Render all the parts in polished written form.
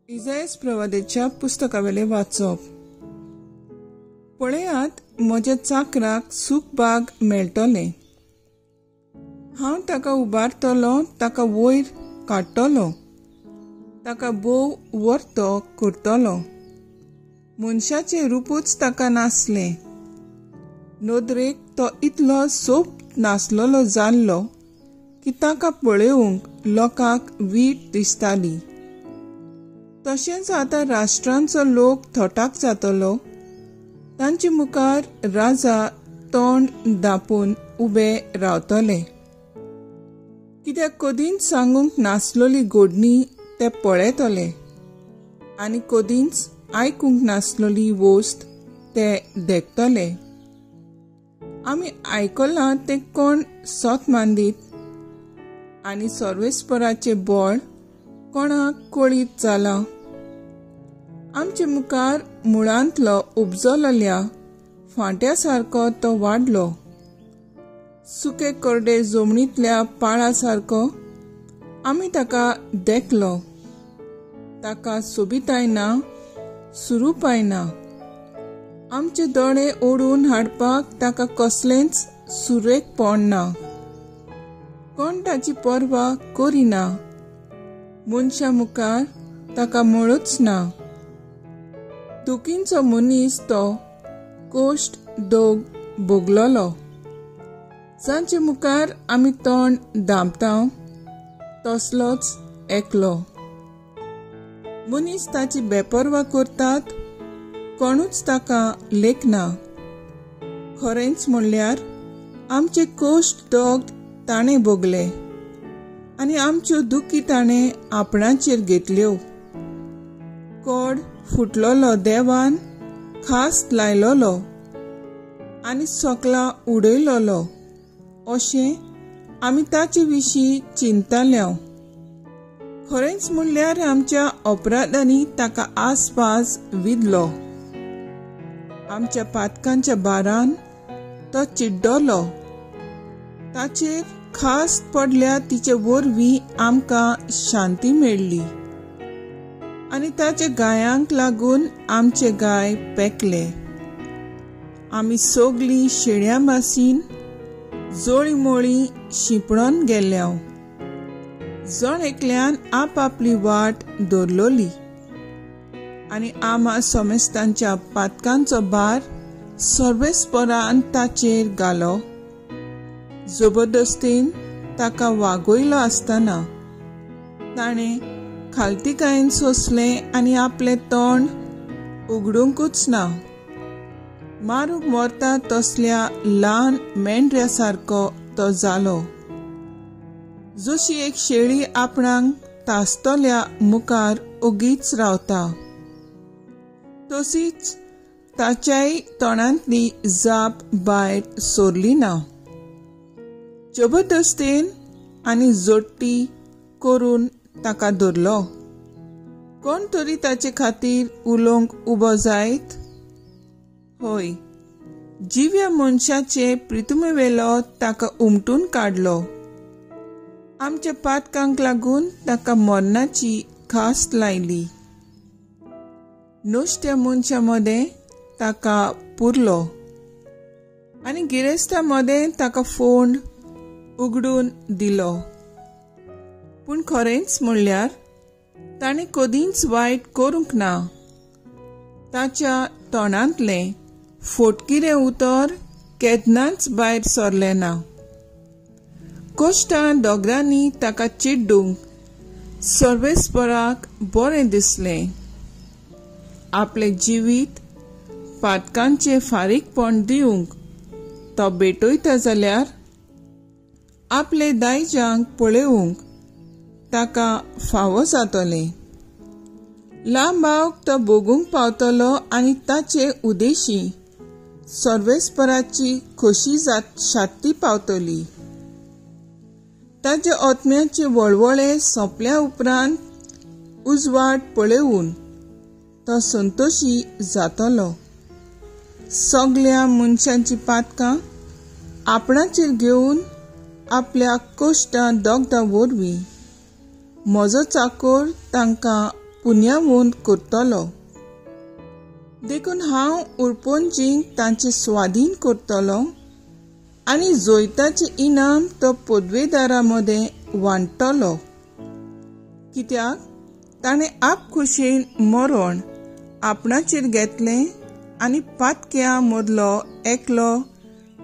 इजायस प्रवादेच्या पुस्तकावेले वाचप. पळयात, म्हज्या चाकराक सूख बाग मेळटलें. हांव ताका उबारतलो, ताका वयर काडटलो, ताका भोव वर्तो करतलो. मनशाचें रुपूच ताका नासलें. नदरेक तो इतलो सोप नासलेलो जाल्लो की ताका पळोवंक लोकांक वीट दिसताली. तशेंच आतां राष्ट्रांचो लोक थटाक जातलो, तांचे मुखार राजा तोंड दापून उबे रावतले. कित्याक कदींच सांगूंक नासलोली गोडणी ते पळयतले आनी कदींच आयकूंक नासलोली वस्त ते देखतले. आमी आयकलां तें कोण सत मांदीत आनी सर्वेस्पराचें बळ कोणाक कळीत जालां? आमचे मुखार मुळांतलो उपजलोल्या फांट्या सारको तो वाडलो. सुके करडे जमनींतल्या पाळा सारको आमी ताका देखलो. ताका सोबिताय ना, सुरूपाय ना. आमचे दोळे ओडून हाडपाक ताका कसलेंच सुरेखपण ना. कोण ताची पर्वा करिना. मनशा मुखार ताका मुळूच ना. दुखींचो मनीस तो कोश्ट दोग भोगलोलो. जांचे मुखार आमी तोंड दामता तसलोच एकलो. मनीस ताची बेपर्वा करतात, कोणूच ताका लेखना. खरेंच म्हणल्यार आमचे कोश्ट दोग ताणें भोगले आनी आमच्यो दुखी ताणें आपणाचेर घेतल्यो. कोड फुटलोलो देवान खास लायलोलो आनी सकला उडयलोलो अशें आमी ताचे विशीं चिंतल्या. खरेंच म्हणल्यार आमच्या अपराधांनी ताका आसपास विदलो. आमच्या पातकांच्या बारान तो चिड्डलो. ताचेर खास पडल्या तिचे वरवीं आमकां शांती मेळ्ळी आनी ताच्या गायांक लागून आमचे गाय पेकले. आमी सगलीं शेळ्या मासीन जोळी मोळी शिंपडून गेल्या. जण एकल्यान आपआपली वाट दवरलोली आनी आमा समेस्तांच्या पातकांचो भार सर्वेस्परान ताचेर घालो. जबरदस्तीन ताका वागयलो आसतना ताणें खालतीकायेन सोंसलें आनी आपलें तोंड उगडूंकूच ना. मारूंक मरता तसल्या ल्हान मेंढऱ्या सारको तो जालो. जशी एक शेळी आपणाक तासतल्या मुखार ओगीच रावता तशीच ताच्याय तोंडांतली जाप भायर सोरली ना. जबरदस्तीन आनी जोडटी करून ताका धरलो. कोण तरी ताचे खातीर उलोवंक उबो जायत? हय, जिव्या मनशाचे प्रितुमेवेलो ताका उमटून काडलो. आमच्या पातकांक लागून ताका मरणाची खास लायली. नुस्त्या मनशां मदें ताका पुरलो आनी गिरेस्ता मदें ताका फोंड उगडून दिलो. पूण खरेंच म्हणल्यार ताणें कदींच वायट करूंक ना. ताच्या तोंडांतलें फोटकिरें उतर केन्नाच भायर सरलें ना. कश्टां दोगरांनी ताका चिड्डूंक सर्वेस्पराक बरें दिसलें. आपलें जिवीत पातकांचें फारीकपण दिवंक तो भेटयता जाल्यार आपले दायजांक पळोवंक ताका फावो जातलें. लांबावक तो भोगूंक पावतलो आनी ताचे उदेशी सर्वेस्पराची खोशी शांती पावतली. ताच्या आत्म्याचे वळवळे सोंपल्या उपरांत उजवाड पळोवन तो संतोशी जातलो. सगल्या मनशांची पातकां आपणाचेर घेवन आपल्या कश्टां दोगदां वरवीं म्हजो चाकोर तांकां पुन्यावंत करतलो. देखून हांव उरपोंजींक तांचे स्वाधीन करतलो आनी जैताचें इनाम तो पदवेदारा मदें वांट्टलो. कित्याक ताणें आपखुशेन मरण आपणाचेर घेतलें आनी पातक्यां मदलो एकलो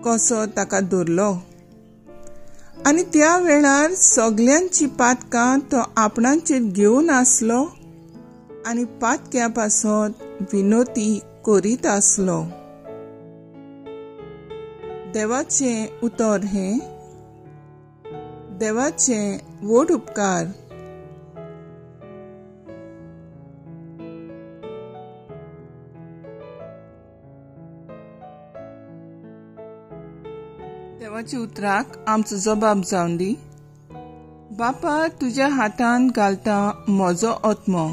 कसो ताका धरलो. आनी त्या वेळार सगल्यांची पातकां तो आपणाचेर घेवन आसलो आनी पातक्या पासत विनोती करीत आसलो. देवाचें उतर हें. देवाचें व्हड उपकार. देवाच्या उतराक आमचो जबाब जावन दी. बापा, तुज्या हातान घालता म्हजो आत्मो.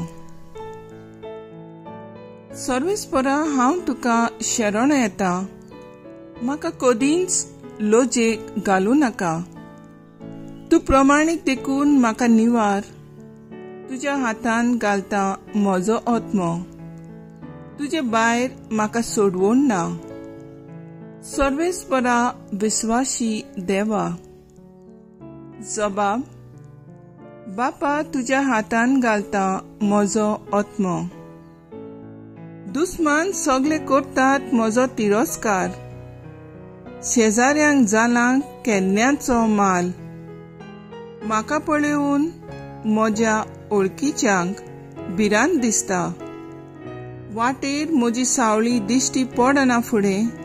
सर्वेस्परा, हांव तुका शरण येता. म्हाका कदींच लजेक घालूं नाका. तूं प्रमाणीक देखून म्हाका निवार. तुज्या हातान घालता म्हजो आत्मो. तुजे भायर म्हाका सोडवण ना. सर्वेस्परा विस्वाशी देवा. जबाब: बापा, तुज्या हातान घालता म्हजो आत्मो. दुस्मान सगळे करतात म्हजो तिरस्कार. शेजाऱ्यांक जाला केन्नाचो माल. म्हाका पळोवन म्हज्या ओळखीच्यांक भिरांत दिसता. वाटेर म्हजी सावळी दिश्टी पडना फुडें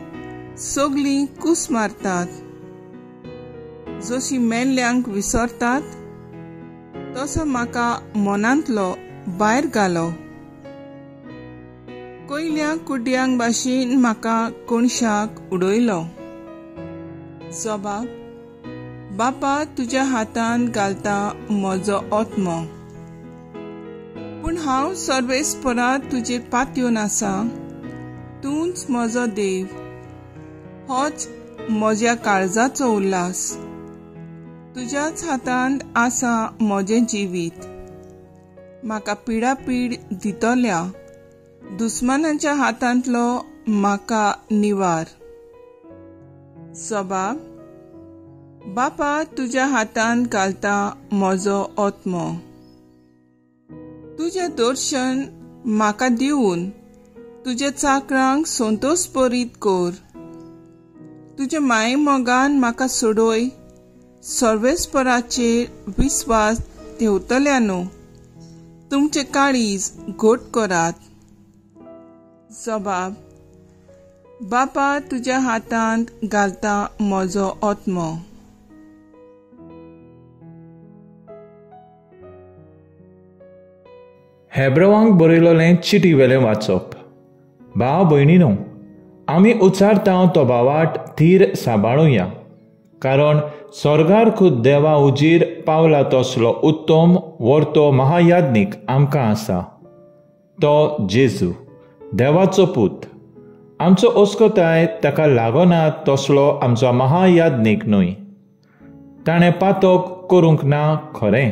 सगळीं कूस मारतात. जशी मेल्ल्यांक विसरतात तसो म्हाका मनांतलो भायर घालो. कोयल्या कुड्यांक भाशेन म्हाका कोणशाक उडयलो. जबाब: बापा, तुज्या हातान घालता म्हजो आत्मो. पूण हांव सर्वेस्परा तुजेर पातयेवन आसा. तूंच म्हजो देव. होच म्हज्या काळजाचो उल्हास. तुज्याच हातांत आसा म्हजें जिवीत. म्हाका पिडापीड दितल्या दुस्मानाच्या हातांतलो म्हाका निवार. जबाब: बापा, तुज्या हातांत घालता म्हजो आत्मो. तुजें दर्शन म्हाका दिवन तुज्या चाकरांक संतोषभरीत कर. तुज्या मायेमोगान म्हाका सोडय. सर्वेस्पराचेर विस्वास ठेवतल्यानो तुमचें काळीज घट करात. जबाब: बापा, तुज्या हातांत घालता म्हजो आत्मो. हेब्रवांक बरयलोलें चिटी वेलें वाचप. भाव भयणीनो, आमी उचारता तो भावाट थीर सांबाळुया, कारण स्वर्गार खुद देवा उजीर पावला तसलो उत्तम वर्तो महायाज्ञीक आमकां आसा, तो जेजू देवाचो पूत. आमचो अस्कताय ताका लागना तसलो आमचो महायाज्ञीक न्हय. ताणें पातक करूंक ना खरें,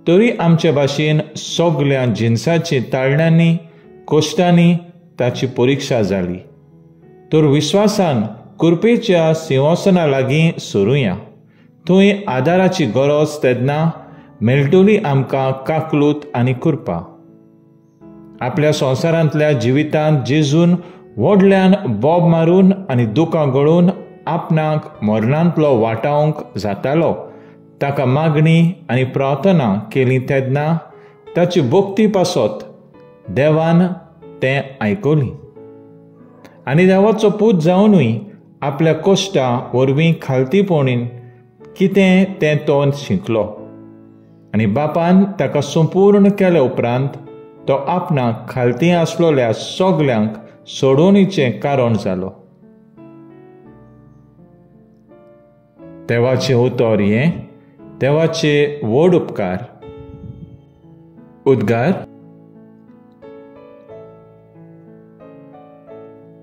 तरी आमचे भाशेन सगल्या जिनसाची ताळण्यांनी कश्टांनी ताची परिक्षा जाली. तर विश्वासान कृपेच्या सिंहासना लागीं सरुया, थंय आदाराची गरज तेन्ना मेळटली आमकां काकलूत आनी कृपा. आपल्या संवसारांतल्या जिवितांत जेजून व्हडल्यान बोब मारून आनी दुकां गळून आपणाक मरणांतलो वाटावंक जातालो. ताका मागणी आनी प्रार्थना केली तेन्ना ताची भक्ती पासत देवान तें आयकली आनी देवाचो पूत जावनूय आपल्या कश्टा वरवीं खालतीपणीन कितें तें तो शिकलो आनी बापान ताका संपूर्ण केले उपरांत तो आपणाक खालती आसलोल्या सगल्यांक सोडोवणीचें कारण जालो. देवाचें उतर हें देवाचे व्हड उपकार. उद्गार.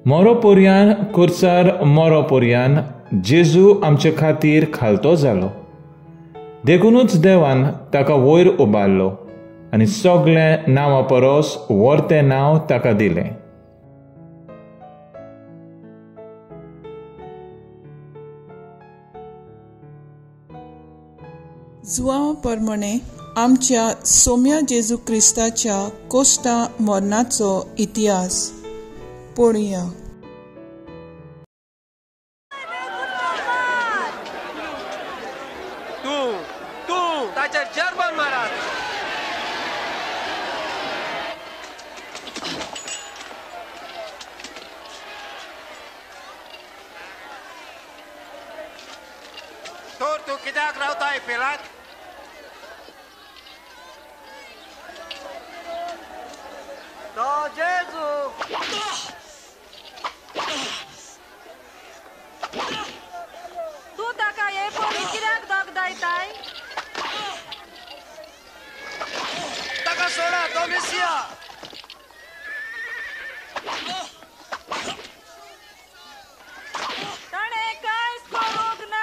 मोरो पोरयान कुर्सार मोरो पोरयान जेजू आमचे खातीर खालतो जालो, देखुनूच देवान ताका वयर उबारलो आनी सगळ्या नांवा परस व्हरतें नांव ताका दिलें. जुवांव परमणे आमच्या सोम्या जेजू क्रिस्ताच्या कोश्टा मरणाचो इतिहास पळोवया. तर तूं कित्याक रावताय पिलात? तो जेजू. तूं ताका हे परी कित्याक दगदायताय? ताका सोडा, तो मेसिया. ताणें कांयच करूंक ना.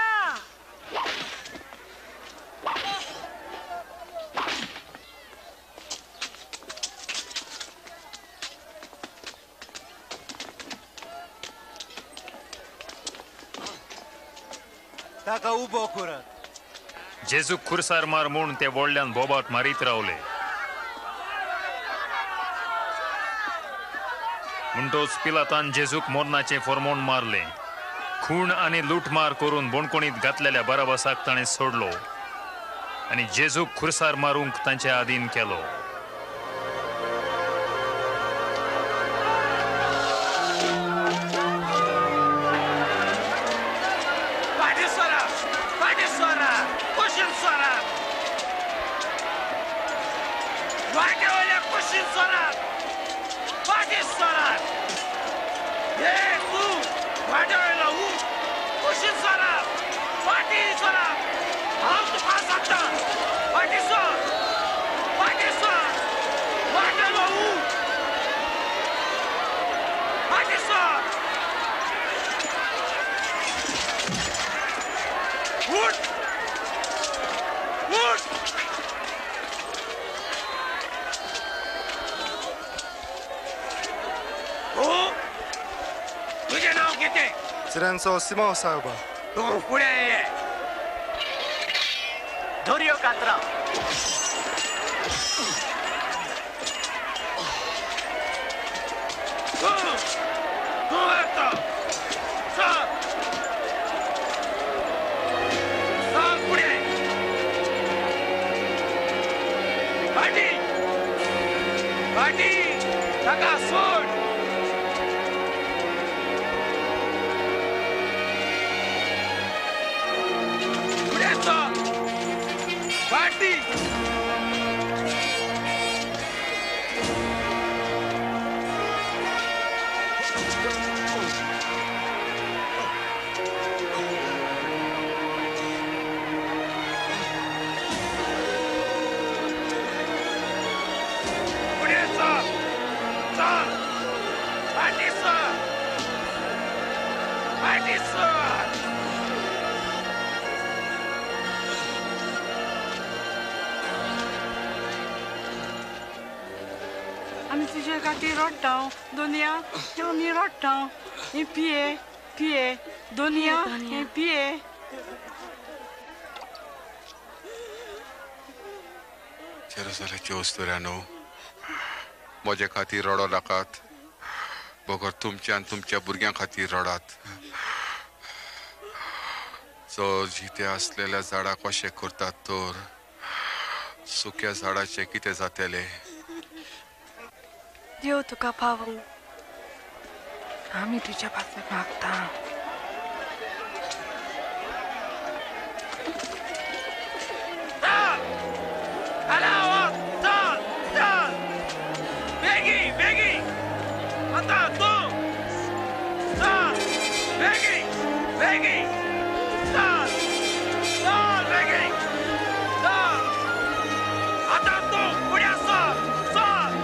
ताका उबो करात. जेजूक खुरसार मार म्हूण ते व्हडल्यान बोबाट मारीत रावले. म्हणटोच पिलातान जेजूक मरणाचें फॉर्मोण मारलें. खूण आनी लुटमार करून बोणकोणीत घातलेल्या बराबसाक ताणें सोडलो आनी जेजूक खुरसार मारूंक तांचे आदीन केलो. सिरेंसो सिमांव साहेबा. तूं फुडें ये. दोरयो कातरा. तूं येता. सर सर फुडें. फाटी फाटी ताका सोड. फाटी. फुडें सर. चल फाटी सर. फाटी सर. आमी तुजे खातीर रडटा दोनया, आमी रडटा. हें पिये पिये दोनया, हें पिये. जेरुसलेमचे अस्तुऱ्यांनो, म्हजे खातीर रडो नाकात, बगर तुमच्या आनी तुमच्या भुरग्यां खातीर रडात. जो जिते आसलेल्या झाडाक अशें करतात तर सुक्या झाडाचें कितें जातलें? देव तुका पावूं. आमी तुज्या पासून मागता. बेगी बेगी आतां तूं चल. बेगी बेगी चल चल बेगी चल. आतां तूं फुडें सर. चल.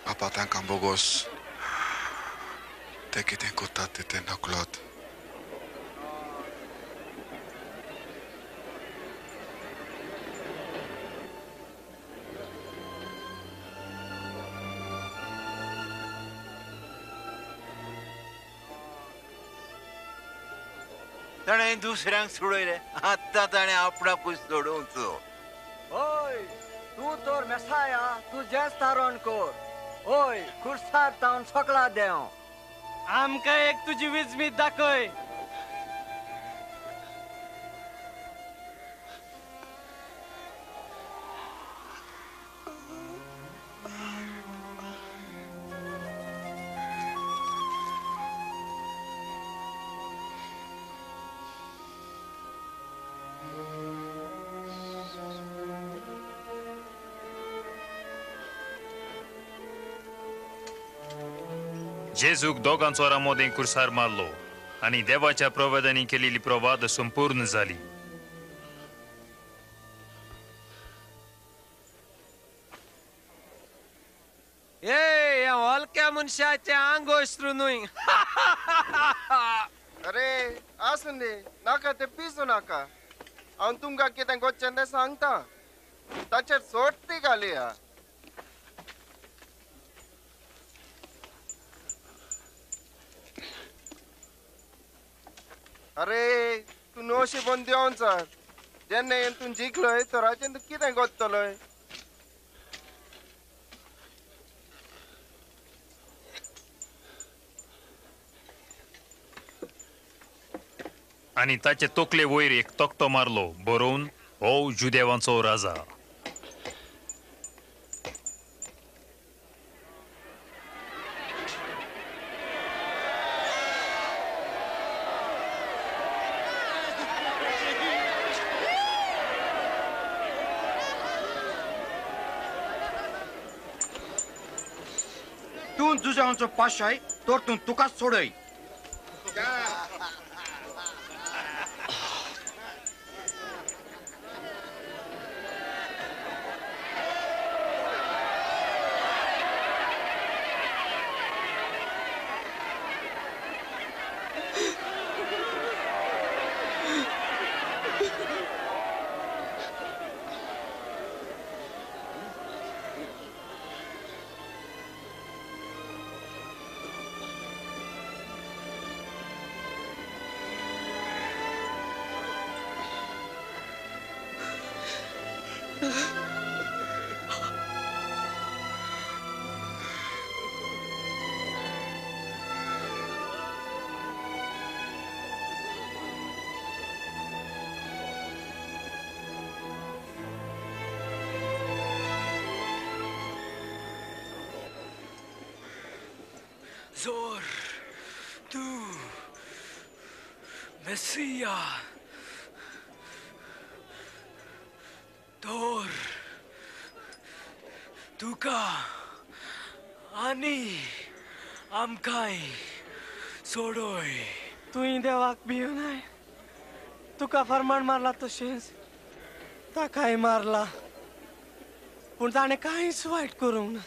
बापा तांकां बोगोस, ते कितें करतात तें नकळत. ताणें दुसऱ्यांक सोडयलें, आतां ताणें आपणाकूच सोडोवचो. ओय, तूं तर मेसाया, तूं जेस तारण कर. ओय, खुर्सार तावन सकला देंव. आमकां एक तुजी विजमीत दाखय. जेजूक दोगां चोरां मदें कुर्सार मारलो आनी देवाच्या प्रवादांनी केलेली प्रवाद संपूर्ण जाली. ए, ह्या हलक्या मनशाचें आंगोश्रू न्हय. अरे आसूं दी, नाका तें पिजू नाका. हांव तुमकां कितें करचें तें सांगता, ताचेर सोडटी घालया. अरे तूं नशीबन देंवन सर, जेन्ना येवन तूं जिखलोय तर तूं कितें करतलोय? आनी ताचे तकले वयर एक तकटो मारलो बरोवन, हो जुदेवांचो राजा. तूं जुजांचो पाशाय तर तूं तुकाच सोडय. जोर तूं मेसिया तोर तुका आनी आमकांय सोडोय. तुवें देवाक भिवनाय, तुका फरमाण मारला तशेंच ताकाय मारला, पूण ताणें कांयच वायट करूंक ना.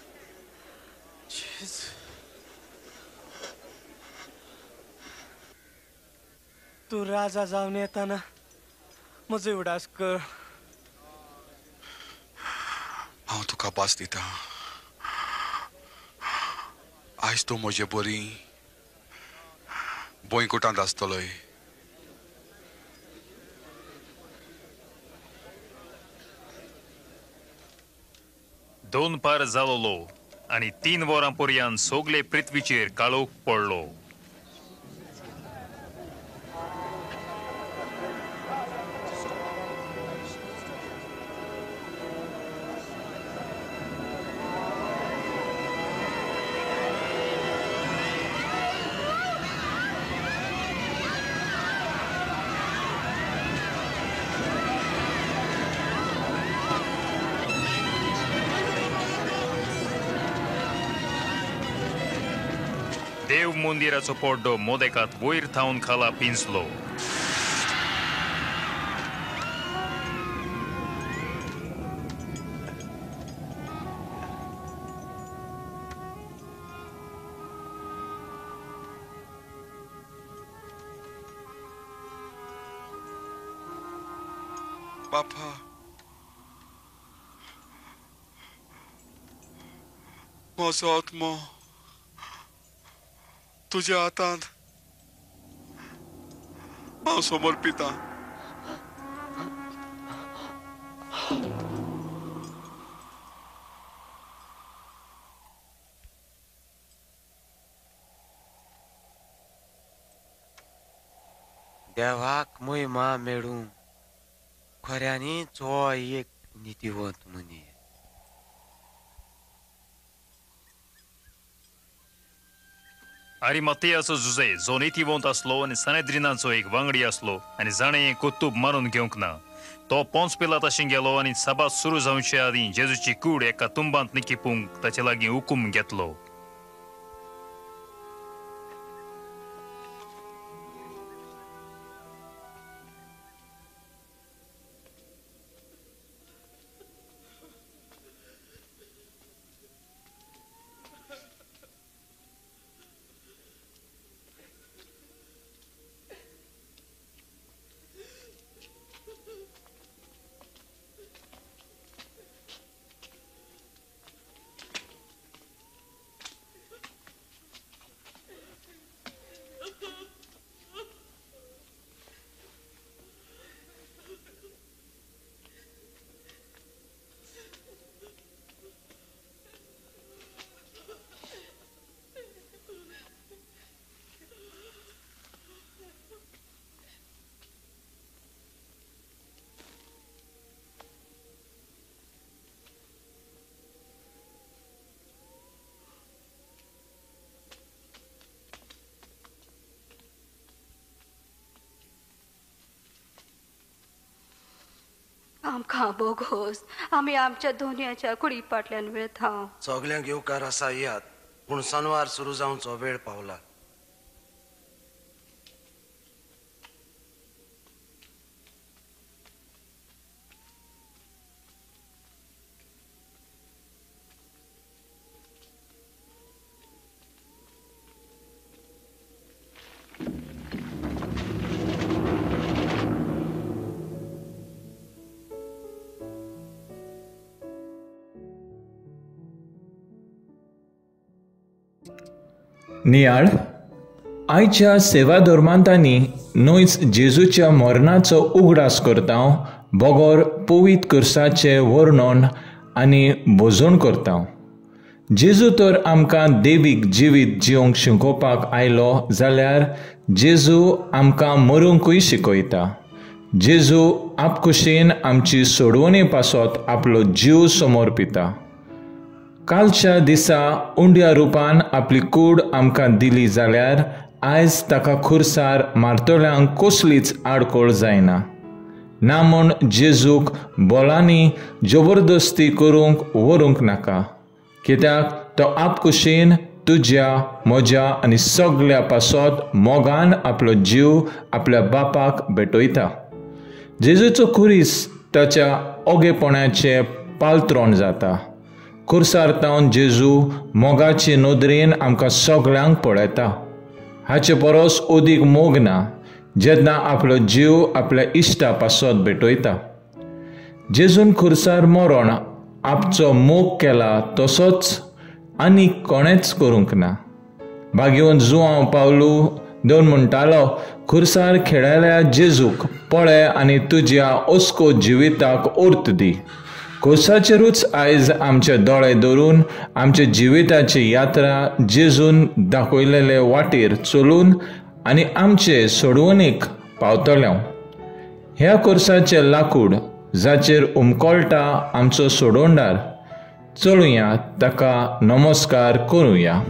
तूं राजा जावन येताना म्हजो उडास कर. हांव तुका भास दिता, आयज तूं म्हजे बरी बोंयकुटांत आसतलोय. दोन पार जालोलो आनी 3 वरां पर्यंत सगळे पृथ्वीचेर काळोख पडलो. देव मंदिराचो पड्डो मोदेकात वयर थावन खाला पिंजलो. बापा, म्हजो आत्मो तुज्या हातांत हांव समर्पितां. देवाक महिमा मेळूं, खऱ्यांनीच हो एक नितीवंत मनीस. आरिमाथियाचो जुजे जो नितीवंत आसलो आनी सनेद्रिनाचो एक वांगडी आसलो आनी जाणें हें कुतूब मारून घेवंक ना, तो पोंच पिलाताशी गेलो आनी सभा सुरू जावचे आदीं जेजूची कूड एका तुंबांत निकिपूंक ताचे लागीं हुकूम घेतलो. आमकां बोगोस, आमी आमच्या दोनयाच्या कुडी फाटल्यान वेता. सगल्यांक येवकार आसा याद, पूण सनवार सुरू जावचो वेळ पावला. नियाळ आयच्या सेवा धर्मांतांनी न्हयच जेजूच्या मरणाचो उगडास करता, बगर पवित्र कुर्साचें वर्णन आनी भोजन करता. जेजू तर आमकां देवीक जिवीत जिवंक शिकोवपाक आयलो जाल्यार जेजू आमकां मरूंकूय शिकयता. जेजू आपकुशीन आमची सोडवणे पासत आपलो जीव समर्पिता. कालच्या दिसा उंड्या रुपान आपली कूड आमकां दिली जाल्यार आयज ताका खुर्सार मारतल्यांक कसलीच आडखळ जायना. ना म्हूण जेजूक बोलांनी जबरदस्ती करूंक व्हरूंक नाका, कित्याक तो आपकुशीन तुज्या म्हज्या आनी सगल्या पासत मोगान आपलो जीव आपल्या बापाक भेटयता. जेजूचो खुरीस ताच्या ओगेपणाचें पालत्रोण जाता. खुर्सार तावन जेजू मोगाचे नदरेन आमकां सगल्यांक पळयता. हाचे परस अदीक मोग ना जेन्ना आपलो जीव आपल्या इश्टा पासत भेटयता. जेजून खुर्सार मरण आपचो मोग केला तसोच आनी कोणेच करूंक ना. भाग्यवंत जुआंव पावलू देवन म्हणटालो, खुर्सार खेळयल्या जेजूक पळय आनी तुज्या अस्को जिविताक अर्थ दी. खुर्साचेरूच आयज आमचे दोळे धरून आमच्या जिविताची यात्रा जेजून दाखयलेले वाटेर चलून आनी आमचे सोडवणीक पावतले. ह्या खुर्साचें लाकूड जाचेर उमकळटा आमचो सोडवणदार, चलुया ताका नमस्कार करुया.